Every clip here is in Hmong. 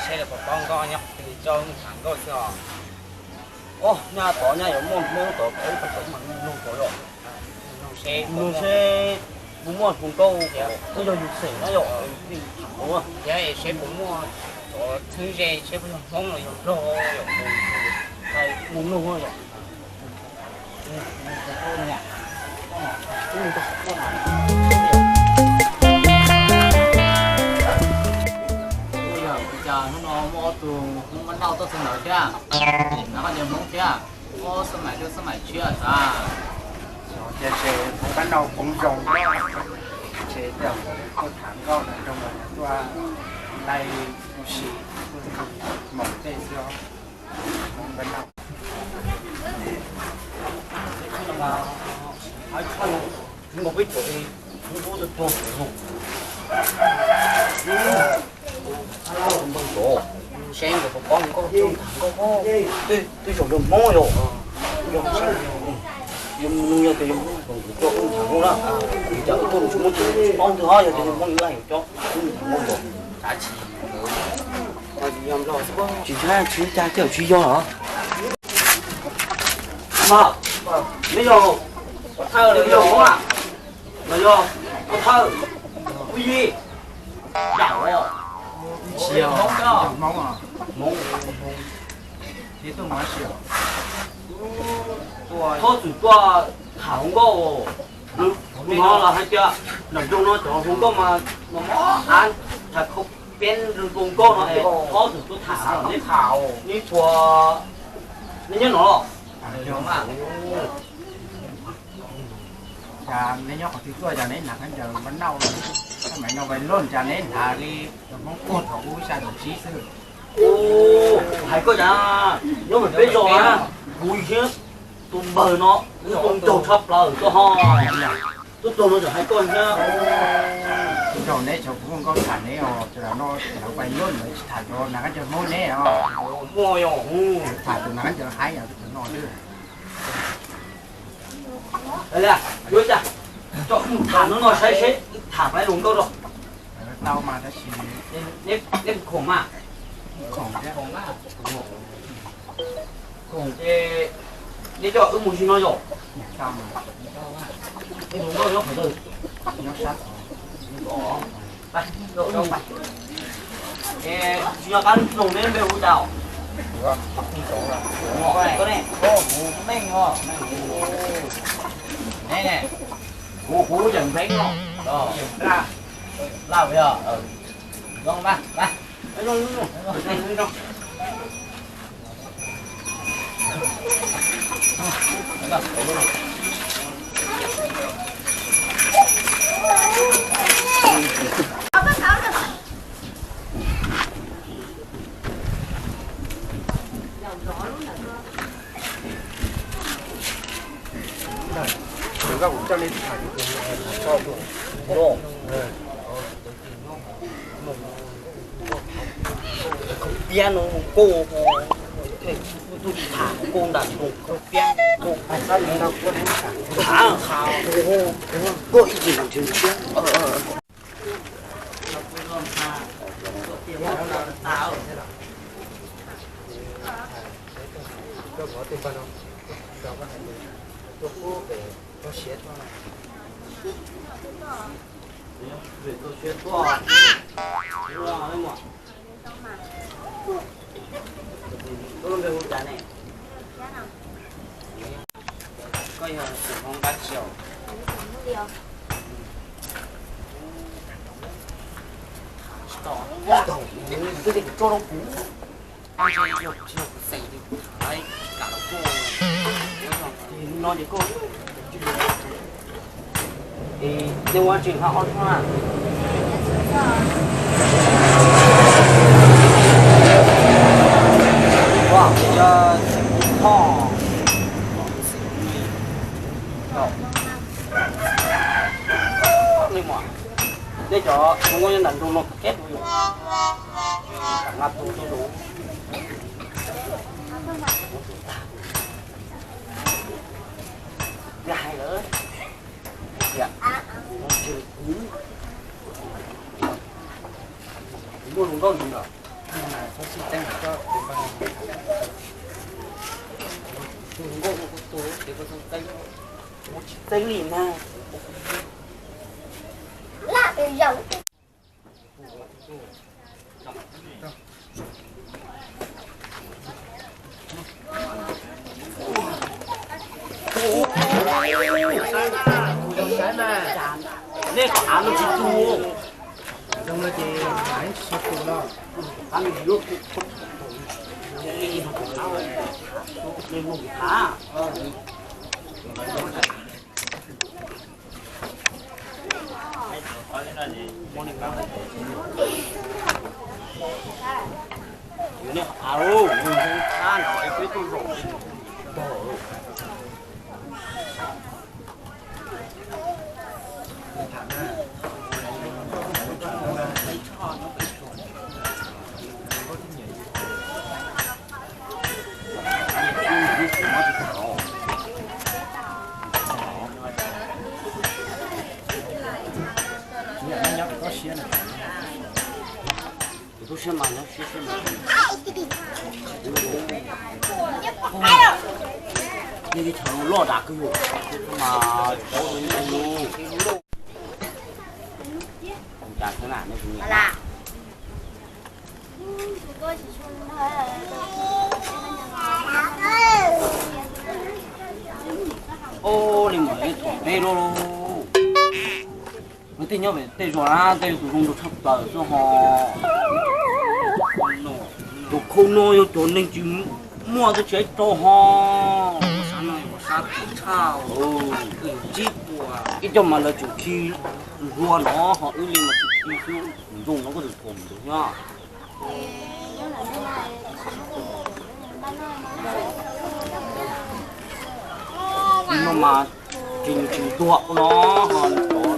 Pov Pov nkauj nyob qhov twg, coj tham nkauj xwb os. Os, nyaj tod nyaj yuav muaj hmoob tod, peb tau peb mam nug tod yom. Nug seb puas muaj hluas nkauj, twb yog yus xeem na yom, tham ua. Thiab seb puas muaj cov txheeb ze seb puas yog hmoob los yog nplog yom. Mus nug yom. Ua yog ua cas hnub no muaj ob tug Hmoob Npab Nauj tuaj txog ntawd thiab? Nav koj cov Hmoob thiab, muaj xab maim rau xab maim tshiab xav. Ces Hmoob Npab Nauj poob zoo, ces tuaj tham nkauj ntawm nroog, tuaj laij ua si, tuaj moos tej xwb. Seb nkawd puas paub nkauj, twb zaum rau Hmoob yom. Yog, yog tias yog Hmoob, kuv coj wb tham Hmoob na. Vim cas wb tuaj tsis muaj tus paub ntwg ho, yog tias yog Hmoob li laj yuav coj wb tham Hmoob yom. Tsis ntshai, tsis ntshai, tsis yog los? Mas, neb yog, neb yog Hmoob a? Los yog Hmoob Thawj, Hmoob Yij, Yawm, Hmoob Thawj, Hmoob, Hmoob, Thawj txwm tuaj tham hluas nkauj. Hnov lawv hais tias nram nroog no cov hluas nkauj mas mob mob qab, tham khau piab hluas nkauj no es Thawj txwm tuaj tham. Neb, neb puas, neb nyob no los? Cas neb nyob qhov twg tuaj, cas neb hnav khaub ncaws Npab Nauj, xab maim no vais loj, cas neb hnav li cov Hmoob puag thaum ub sab nram tsib xwb. Hais koj cas, nyob pem peb zos na, kuv thiab tus npawg no wb tuaj nraug tshaj plaws tuaj ho, tuaj txog no tseem hais koj thiab. Neb cov kuv muaj nkauj tham neb os, cov no lawv vais loj lawv tsis tham cov hnav khaub ncaws Hmoob neb os. Muaj yog, tham tus hnav khaub ncaws haib no xwb. Yuav cas, coj mus tham hnub no saib seb tham pab hluas nkauj rau. Tau mas tab sis neb khoom mas. Khoom thiab. Khoom ces neb coj wb mus sim no yom. Neb hluas nkauj nyob qhov twg? Nyob sab tod. Tsis nco qab noog neb npe hu cas? Koj ne? Kuv Meej os. Neb ne? Kuv, kuv Yawm Npheeb os. Yawm Nplaj. Nplaj yog. Zoo, pab, pab. Khau piab no koj, kuv tuaj tham koj nram nroog khau piab koj. Tham, tham koj ib txwm tsis ntshiab. Koj yog xeem Hmoob dab tsi os? Tsis tau, tsis tau, twb tias kuv tso rau kuv. Yog tsis yog kuv xeem ces kuv tham lawv tsis kam rau koj. Ua yog no ces koj, es nej ua tseem haj ob lub na. Ua, yog xeem Hmoob Thoj. Nej cov hluas nkauj nyob nram nroog no keb tus, kam nqa tus tuaj rau. Yog hais lawm tias, kuv, kuv muaj hluas nkauj ntawd. Txhob sib txeeb, koj tus npawg, tus hluas nkauj ua kuv tus ces koj txhob txeeb, kuv tsis txeeb li na. Nej qhov av no tsis tu. Zoo no ces hais tsis tau tus no. Tus tub siab mas nyob siab siab mas. Nej tib chaws loj dav kawg yus, mas tau ntau yus. Cas xwb na, nej kuv nyiam na. Ua li mus ib thaum peb lub, nws tej nyob pem tej zos na, tej tus zoo nraug tshaj plaws xwb ho. Cov khau no yog cov neeg tsis muaj twb tsis rau ho. Sab no sab tshaj, tsib puas ib co mas lawv tseem khi nplua no ho wb li mas tsis khi xwb, zoo no koj tus thuam ntawd nyob. No mas tsis ntuag no, ho cov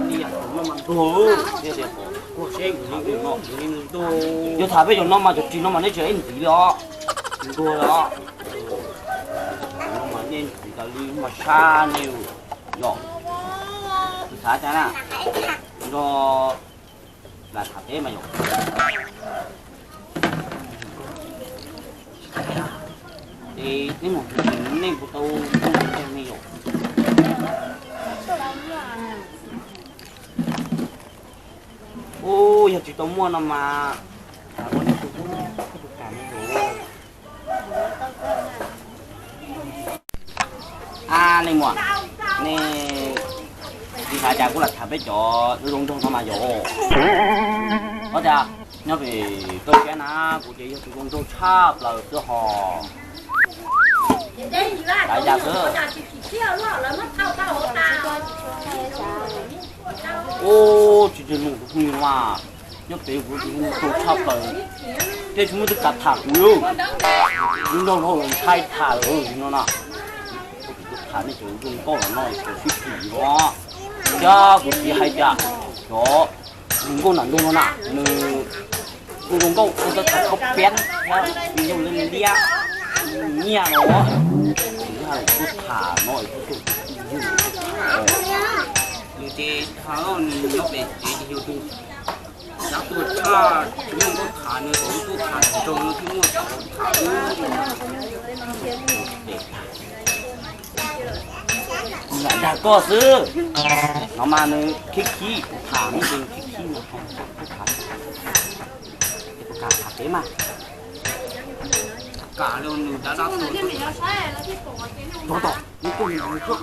li yam no mas ntuag, thiaj tias kuj seb yus li no, yus li ntuag. Yog tham peb cov no mas cov ris no mas neb tsis ib ntxiv li os, ntuag li os. No mas nej ntxiv tas li mas sab nej yom. Kuv xav cas na, nrog lam tham peb mas yom. Es nej mus nej puas tau nej yom. Ub, yog tsis tau muaj no mas, ua nej tus ub, tus kam no yom. A, nej muam, nej tsis xav cas kuv lam tham peb cov zoo nraug no mas yom. Ob tias nyob pem koj siab na, kuv ces yog tus zoo nraug tshaj plaws xwb ho. Xav cas xwb. Ub, tsis tsis nug tus phooj ywg no mas, nyob pem kuv tus zoo nraug tshaj plaws, thiaj tsis muaj twg kam tham kuv li. Zoo nraug los ntshai tham lawm li no na. Kuv tham nej cov zoo nkauj los no cov sib phim no, thiab kuv txiv hais tias cov zoo nkauj nram nroog no na, nws kuj zoo nkauj, kuj tau tham khaub peeb thiab zoo li liab nyiaj no. Kuv yog kuj tham no, kuj yog kuj tham. Nws ces tham nws nyob pem ces yog tus dab tuag tshaj, tsis muaj nkauj tham, nws thaum tuaj tham nraug no twb muaj tham. Nws lam dag koj xwb. No mas nws khib khib, kuv tham nws ces nws khib khib no. Kuv tham tham peb mas. Kam los nws dab dab tuag. Tov tom, nws tuaj nws tuaj.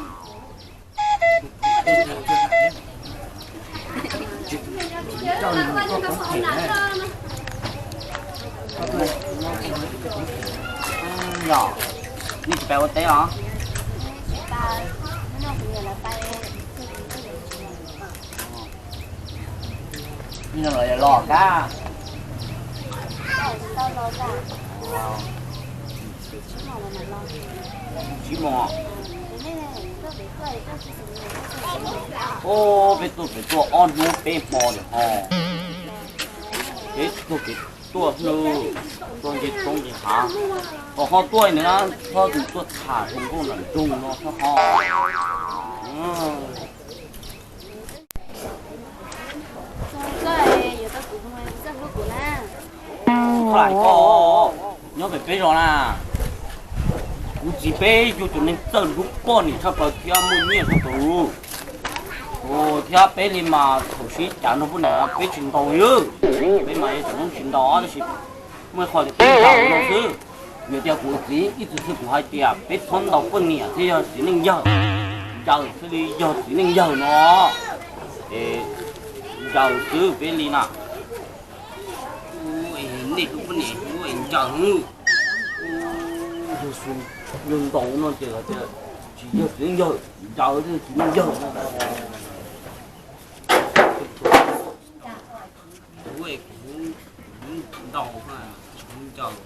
Yog, nej tsis pais ua teb los? Los los kab. Tsib moos. Ub, peb tuaj pem tuaj ob hnub peb hmo lawm ho. Peb tuaj pem tuaj hlwb, tuaj nce roob nce hav, kom ho tuaj ntawd na, txhob tus tuaj tham zoo nkauj nram nroog no txhob ho. Koj lam koj nyob pem peb zos na, kuv txiv peb yog tus neeg txawj hlub poj niam tshaj plaws thiab muaj nyiaj tshaj plaws, thiab peb li mas thaum sib cav nrog poj niam peb tsis ntaus li. Peb mas yog tseem tsis ntaus tab sis muaj qhov tias peb ntaus no xwb. Yog tias kuv txiv ib txwm xwb kuv hais tias peb txhob ntaus poj niam thiab yog txiv neej yawg, ncaws thiaj li yog txiv neej yawg no, es ncaws xwb peb li na. Nej hlub poj niam hlub ncaws, yog ntaus no ces tias tsis yog txiv neej yawg, ncaws thiaj txiv neej yawg. Kuv, kuv ntaus, kuv ncaws.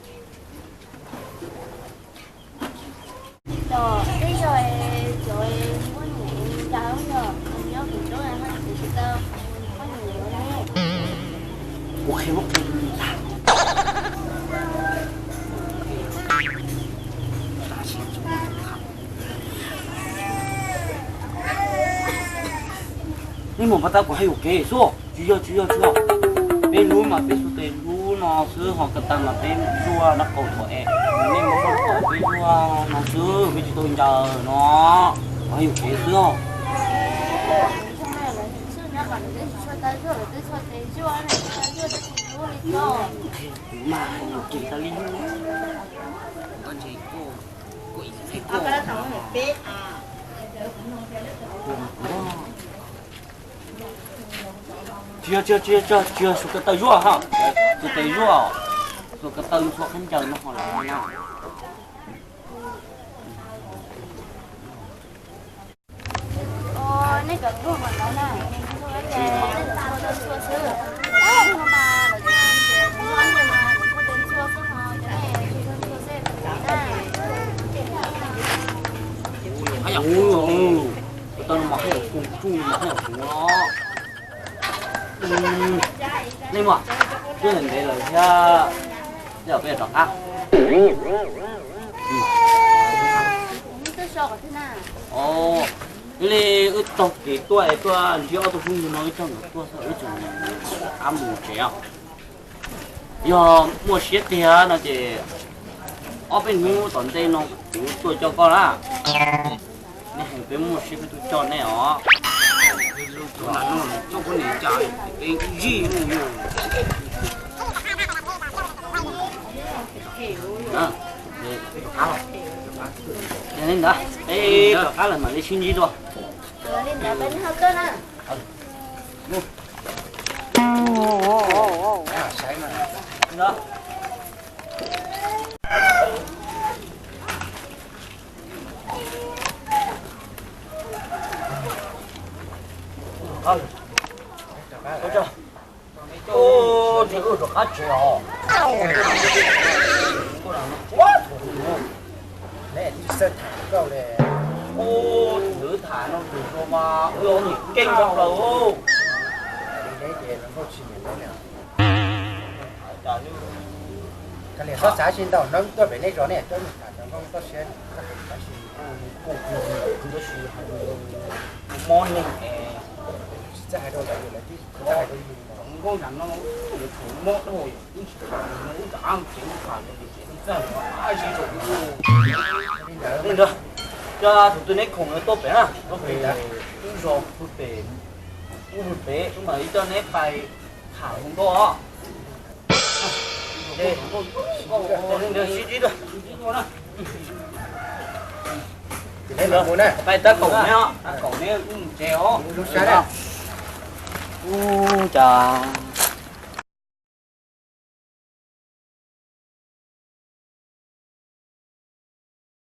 Kuv qhia lub qhia ntag. Nej mus pab tab kuv hais yuam kev xwb, tsis yog, tsis yog, tsis yog. Peb hlub mas peb xuas tes hlub no xwb, ho ko taw mas peb zuaj nraub qaum tod es nej muab nraub qaum peb zuaj no xwb, peb tsis tau ncaws no. Kuv hais yuam kev xwb os. Kuv mas hais yuam kev tas li. Tsis yog, tsis yog, tsis yog, tsis yog xuas ko taw zuaj ha. Xuas tes zuaj, xuas ko taw ntxhua khaub ncaws no ho lawm na. Ua, ko taw no mas haj yam tsuj, mas haj yam tsuj no. Nej mus, twb ntev lawm thiab, tej zaum peb rov qab. Ib li wb taug kev tuaj es tuaj ntsib ob tug phooj ywg no, wb coj nkawd tuaj xwb, wb tseem rov qab mus tsev os. Yog muaj siab tiag no ces ob peb hnub tom ntej no kuv tuaj coj koj na. Nej heev peb muaj siab peb tuaj coj nej os. Yog li ntawd peb rov qab lawm mam li sib ntsib dua. Ua, ntshe wb rov qab tsev os. Ua, tus tham no tus zoo mas wb nim keeb tshaj plaws. Txhob xav tsis ntau, hnub tuaj pem nej zos nej coj nws tham txog nkauj txoj siab, tab sis mob neeg es tsis txawj hais rau lawv, lawv tsis txawj hais rau yus. Nkauj ntawm no, mob dhau, wb tsis tham, wb rov qab mus tsev tham, tsis txawj hais rau yus. Li ntawd, coj tus twg neb khoom tuaj pem na, tuaj pem wb zos pem, wb pem wb mam li coj neb pais tham hluas nkauj os. Li ntawd sib ntsib dua. Pais tab kaum neb os, tab kaum neb wb mus tsev os. Ub, cas